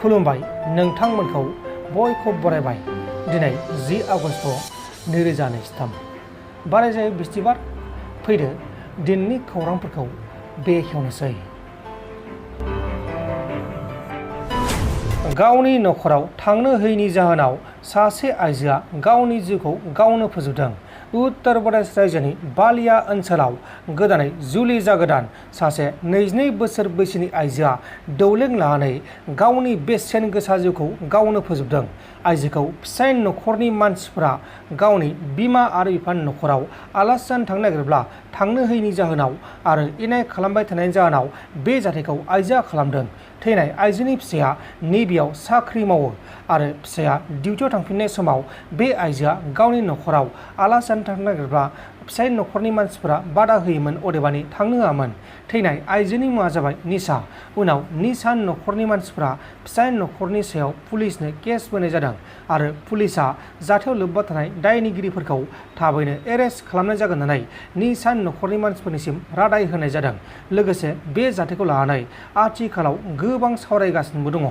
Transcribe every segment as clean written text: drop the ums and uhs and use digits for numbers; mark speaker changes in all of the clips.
Speaker 1: खुलुमबाय नोंथांमोनखौ बयखौ बरायबाय दिनै 10 आगस्ट 2023 बारायजायो बिस्थिबार फैदो दिननि खौरांफोरखौ बेखेवनोसै। गावनि नखराव थांनो होयैनि जाहोनाव सासे आइजोआ गावनि जिउखौ गावनो फोजोबदों। उत्तर प्रदेश रायजोनि बालिया ओनसोलाव गोदानै जुलि जागोदान सासे 22 बोसोर बैसोनि आइजोआ दौलें लानानै गावनि बेसेन गोसा जिउखौ गावनो फोजोबदों। आइजोखौ फिसाय नखरनि मानसिफोरा गावनि बिमा आरो बिफानि नखराव आलासि जानो थांनो नागिरब्ला थांनो होयैनि जाहोनाव आरो इनाय खालामबाय थानायनि जाहोनाव बे जाथायखौ आइजोआ खालामदों। थैनाय आइजोनि फिसाया नेभियाव साख्रि मावो आरो फिसाया डिउटियाव थांफिननाय समाव बे आइजोआ गावनि नखराव आलासि जानो थांनो नागिरब्ला फिसाय नखरनि मानसिफोरा बादा होयोमोन, अदेबानि थांनो होआमोन। थैनाय आइजोनि मुङा जाबाय निसा। उनाव निसानि नखरनि मानसिफोरा फिसाय नखरनि सायाव पुलिसनो केस बोनाय जादों आरो पुलिसआ जाथायाव लोब्बा थानाय दायनिगिरिफोरखौ थाबैनो एरेस्ट खालामनाय जागोन होननानै निसानि नखरनि मानसिफोरनिसिम रादाय होनाय जादों। लोगोसे बे जाथायखौ लानानै आथिखालाव गोबां सावरायगासिनोबो दङ।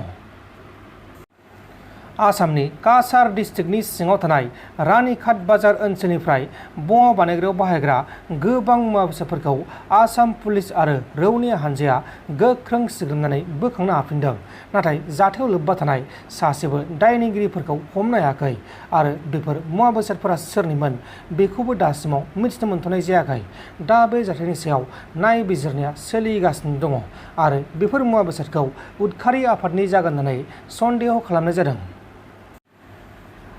Speaker 1: आसामनि काछार डिस्ट्रिक्टनि सिङाव थानाय रानीखाट बाजार ओनसोलनिफ्राय बमा बानायग्रायाव बाहायग्रा गोबां मुवा बेसादफोरखौ आसाम पुलिस आरो रौनिया हानजाया गोख्रों सिग्रोमनानै बोखांनो हाफिनदों। नाथाय जाथायाव लोब्बा थानाय सासेबो दायनिगिरिफोरखौ हमनो हायाखै आरो बेफोर मुवा बेसादफोरा सोरनिमोन बेखौबो दासिमाव मिथिनो मोनथ'नाय जायाखै। दा बे जाथायनि सायाव नायबिजिरनाया सोलिगासिनो दङ आरो बेफोर मुवा बेसादखौ उदखारि आफादनि जागोन होननानै सन्देह खालामनाय जादों।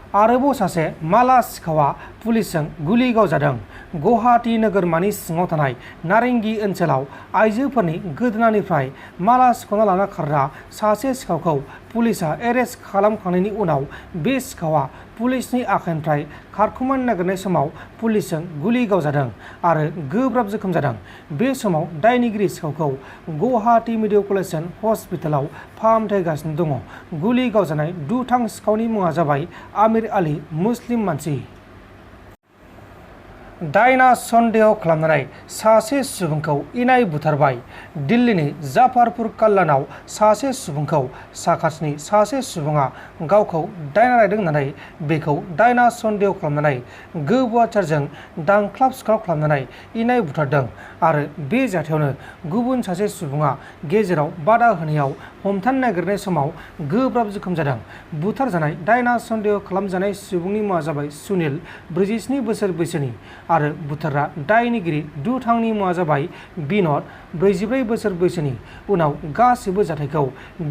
Speaker 1: आरोबाव सासे माला सिखावआ पुलिसजों गुलि गावजादों। गुवाहाटी नोगोरमानि सिङाव थानाय नारेंगी ओनसोलाव आइजोफोरनि गोदोनानिफ्राय माला सिख'ना लाना खारग्रा सासे सिखावखौ पुलिसआ एरेस्ट खालामखांनायनि उनाव बे सिखावआ पुलिसनि आखाइनिफ्राय खारखुमानो नागिरनाय समाव पुलिसजों गुलि गावजादों आरो गोब्राब जोखोम जादों। बे समाव दायनिगिरि सिखावखौ गुवाहाटी मेडिकेल हस्पिटालाव फाहामथायगासिनो दङ। गुलि गावजानाय दुथां सिखावनि मुङा जाबाय आमिर आली, मुस्लिम मानसि। दायना सन्देह खालामनानै सासे सुबुंखौ इनाय बुथारबाय। दिल्लीनि जाफारपुर कल्याणआव सासे सुबुंखौ साखाथिनि सासे सुबुङा गावखौ दायना रायदों होननानै बेखौ दायना सन्देह खालामनानै गोबौवाथिरजों दांख्लाब सुख्लाब खालामनानै इनाय बुथारदों आरो बे जाथायावनो गुबुन सासे सुबुङा गेजेराव बादा होनायाव हमथानो नागिरनाय समाव गोब्राब जोखोम जादों। बुथारजानाय दायना सन्देह खालामजानाय सुबुंनि मुङा जाबाय सुनिल, 47 बोसोर बैसोनि आरो बुथारग्रा दायनिगिरि दुथांनि मुङा जाबाय बिन'द, 44 बोसोर बैसोनि। उनाव गासैबो जाथायखौ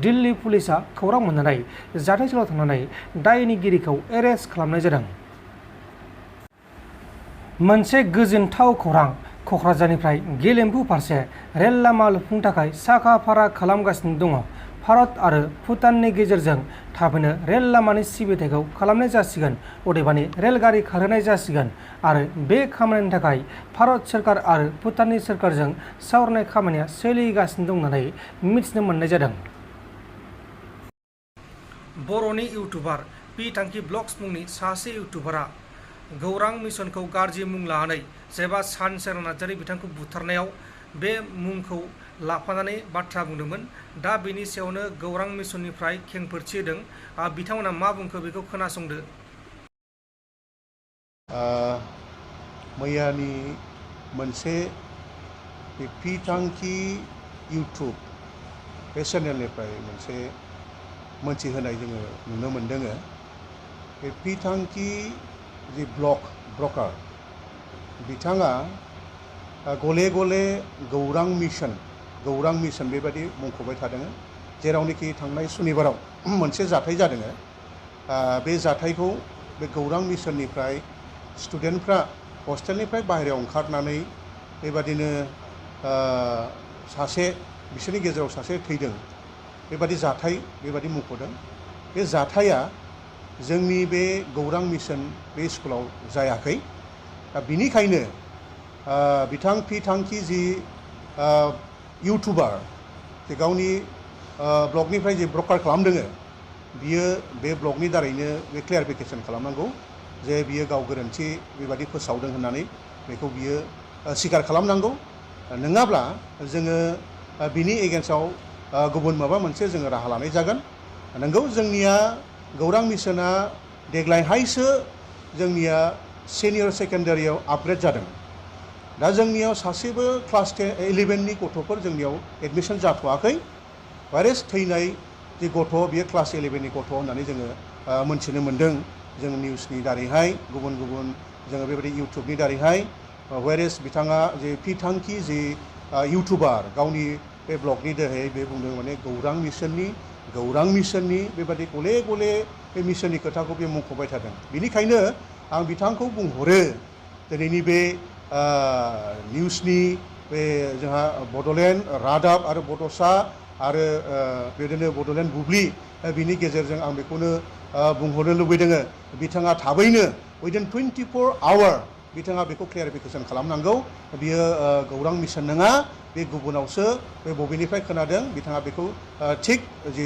Speaker 1: दिल्ली पुलिसआ खौरां मोननानै जाथायथिलियाव थांनानै दायनिगिरिखौ एरेस्ट खालामनाय जादों। मोनसे गोजोनथाव खौरां, क'क्राझारनिफ्राय गेलेमफु फारसे रेल लामा लुफुंनो थाखाय साखा फारा खालामगासिनो दङ। भारत आरो भुटाननि गेजेरजों थाबैनो रेल लामानि सिबिथायखौ खालामनाय जासिगोन, अदेबानि रेलगारि खारहोनाय जासिगोन आरो बे खामानिनि थाखाय भारत सोरखार आरो भुटाननि सोरखारजों सावरायनाय खामानिया सोलिगासिनो दं होननानै मिथिनो मोननाय जादों। बर'नि इउटुबार पि थांखि ब्लग्स मुंनि सासे इउटुबारा गौरां मिसनखौ गाज्रि मुं लानानै जेबा सानसेरां नार्जारी बिथांखौ बुथारनायाव बे मुंखौ लाफानानै बाथ्रा बुंदोंमोन। दा बेनि सायावनो गौरां मिसननिफ्राय खेंफोरथि होदों। बिथांमोना मा बुंखो बेखौ खोनासंदो।
Speaker 2: मैयानि मोनसे पि थांखि इउटुब बे चेनेलनिफ्राय मोनसे मोनथिहोनाय जोङो नुनो मोनदों। बे पि थांखि जि ब्लगार बिथाङा गले गले गौरां मिसन बेबायदि मुंख'बाय थादों। जेरावनोखि थांनाय सुनिबाराव मोनसे जाथाय जादों। बे जाथायखौ बे गौरां मिसननिफ्राय स्टुडेन्टफ्रा हस्टेलनिफ्राय बाहेरायाव ओंखारनानै बेबादिनो बिसोरनि गेजेराव सासे थैदों, बेबादि जाथाय बेबादि मुंख'दों। बे जाथाया जोंनि बे गौरां मिसन बे स्कुलाव जायाखै। दा बिनिखायनो पि थांखि जि इउटुबार जे गावनि ब्लगनिफ्राय जे ब्रकार खालामदों, बियो बे ब्लगनि दारैनो बे क्लियारिफिकेसन खालामनांगौ जे बियो गाव गोरोन्थि बेबादि फोसावदों होननानै बेखौ बियो स्वीकार खालामनांगौ। नङाब्ला जोङो बिनि एगेन्स्टआव गुबुन माबा मोनसे जोङो राहा लानाय जागोन। नंगौ जोंनिया गौरां मिशना देग्लायहायसो जोंनिया सिनियर सेकेन्डारियाव आपग्रेड जादों दा जोंनियाव सासेबो क्लास 11नि गथ'फोर जोंनियाव एडमिसन जाथ'वाखै वायरेस थैनाय जे गथ' बियो क्लास 11नि गथ' होननानै जोङो मोनथिनो मोन्दों जों निउसनि दारैहाय गुबुन गुबुन जोङो बेबायदि इउटुबनि दारैहाय वायरेस बिथाङा जे पिथांखि जे इउटुबार गावनि बे ब्लगनि दोहै बे बुंदों माने गौरां मिशननि बेबायदि गले गले बे मिशननि खोथाखौ बे मुंख'बाय थादों बेनिखायनो आं बिथांखौ बुंहरो दिनैनि बे निउसनि बे जोंहा बड'लेण्ड रादाब आरो बड'सा आरो बेबायदिनो बड'लेण्ड बुब्लि बिनि गेजेरजों आं बेखौनो बुंहरनो लुबैदों बिथाङा थाबैनो उइदिन 24 आवार बिथाङा बेखौ क्लियारिफिकेसन खालामनांगौ बियो गौरां मिशन नङा बे गुबुनावसो बे बबेनिफ्राय खोनादों बिथाङा बेखौ थिग जे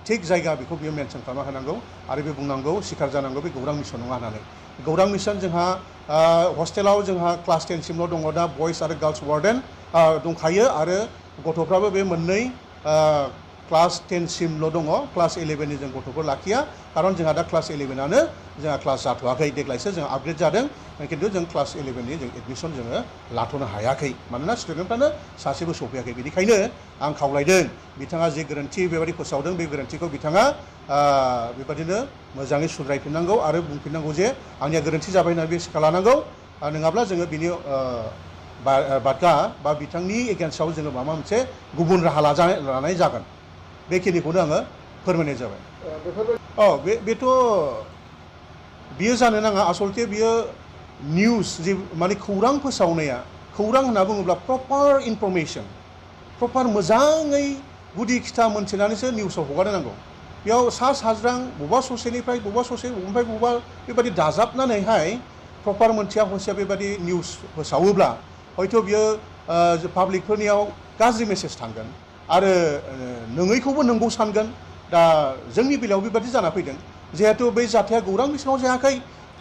Speaker 2: थिग जायगा बेखौ बियो मेनसन खालामना होनांगौ आरो बे बुंनांगौ सिखार जानांगौ बे गौरां मिशन नङा होननानै गौरां मिशन जोंहा हस्टेलाव जोंहा क्लास 10 सिमल' दङ दा बयस आरो गार्लस वार्डेन दंखायो आरो गथ'फ्राबो बे मोननै क्लास 10 सिमल' दङ क्लास 11नि जों गथ'फोर लाखिया खारन जोंहा दा क्लास 11आनो जोंहा क्लास जाथ'वाखै देग्लायसो जों आपग्रेड जादों खिन्थु जों क्लास 11नि जों एडमिसन जोङो लाथ'नो हायाखै मानोना स्टुडेन्टफ्रानो सासेबो सफैयाखै बेनिखायनो आं खावलायदों बिथाङा जे गोरोन्थि बेबायदि फोसावदों बे गोरोन्थिखौ बिथाङा बेबादिनो मोजाङै सुद्रायफिननांगौ आरो बुंफिननांगौ जे आंनिया गोरोन्थि जाबाय होननानै बे सिखा लानांगौ नङाब्ला जोङो बिनि बादगा बा बिथांनि एगेन्स्टआव जोङो माबा मोनसे गुबुन राहा लानाय जागोन बेखिनिखौनो आङो फोरमायनाय जाबाय बेथ' बियो जानो नाङा आसलथे बियो निउस जे माने खौरां फोसावनाया खौरां होनना बुङोब्ला प्रपार इनफरमेसन प्रपार मोजाङै गुदि खिथा मोनथिनानैसो निउसाव हगारनो नांगौ बेयाव साज्रां बबेबा ससेनिफ्राय बबेबा बेबायदि दाजाबनानैहाय प्रपार मोनथिया हसिया बेबायदि निउस फोसावोब्ला हयथ' बियो पाब्लिकफोरनियाव गाज्रि मेसेज थांगोन आरो नङैखौबो नंगौ सानगोन दा जोंनि बेलायाव बेबायदि जाना फैदों जिहेतु बै जाथाया गौरां मिशनाव जायाखै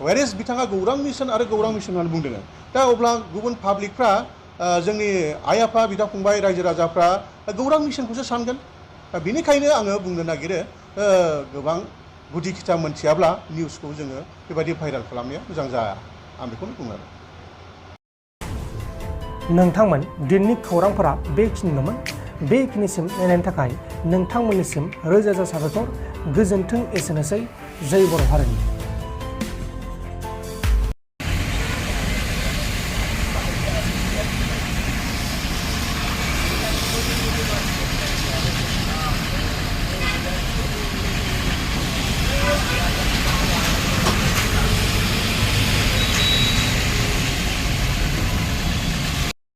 Speaker 2: वायरेस बिथाङा गौरां मिशन आरो गौरां मिशन होननानै बुंदों दा अब्ला गुबुन पाब्लिकफ्रा जोंनि आइ आफा बिदा फंबाय रायजो राजाफ्रा गौरां मिशनखौसो सानगोन दा बेनिखायनो आङो बुंनो नागिरो गोबां गुदि खिथा मोनथियाब्ला निउसखौ जोङो बेबायदि भाइराल खालामनाया मोजां जाया आं बेखौनो बुङो
Speaker 1: नोंथांमोन दिननि खौरांफोरा बेखिनिल'मोन बेखिनिसिम नायनायनि थाखाय नोंथांमोननिसिम रोजा रोजा साबायखर गोजोन्थों एसेनोसै जै बर' हारिनि